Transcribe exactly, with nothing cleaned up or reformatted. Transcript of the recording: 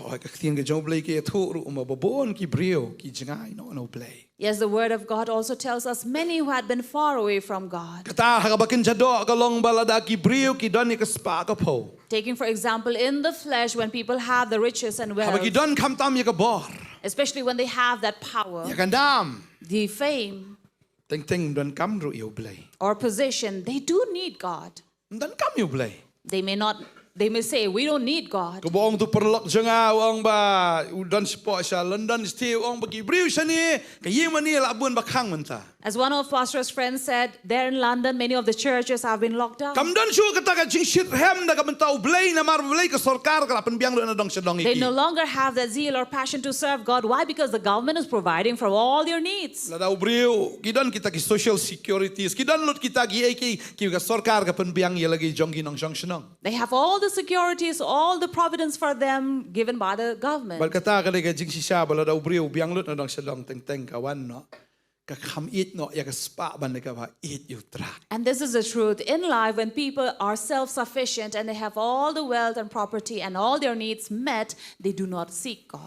Hooid, ka ktien ka jong U Blei ka ïathuh ruh ma ba bun ki briew ki jngai noh na U Blei. Yes, the word of God also tells us many who had been far away from God. Kata ha kaba kynja doh ka long ba lada ki briew ki don ïa ka spah ka phew, Taking, for example, in the flesh, when people have the riches and haba ki wealth, don khamtam ïa ka bor, especially when they have that power, ïa ka nam, the fame, teng teng ym donkam ruh ïa U Blei. or position, they do need God. Ym donkam ïa U Blei. They may not, they may say, "We don't need God." Kaba ong uto u paralok jong nga, u ong ba u don shapoh sha London, sha te, u ong ba ki briew shane ka ïing mane la bun ba khang mynta. As one of Pastor's friends said, there in London, many of the churches have been locked down. Kam don shuh kata ka jingshitrhem na ka bynta U Blei, namar U Blei, ka sorkar ka la pynbiang lut na dong sha dong ïa They ki. No longer have that zeal or passion to serve God. Why? Because the government is providing for all their needs. Lada u briew ki don kita ki social securities, ki don lut kita ki ei ki, ki ka sorkar ka pynbiang ïa la ki jong ki nongshong shnong. They have all the securities, all the providence for them given by the government. Bad kata ka dei ka jingshisha ba lada u briew u biang lut na dong sha dong, teng teng ka wan noh ka kham ïeit noh ïa ka spah ban da kaba ïeit ïa U Trai. And this is the truth. In life, when people are self sufficient and they have all the wealth and property and all their needs met, they do not seek God.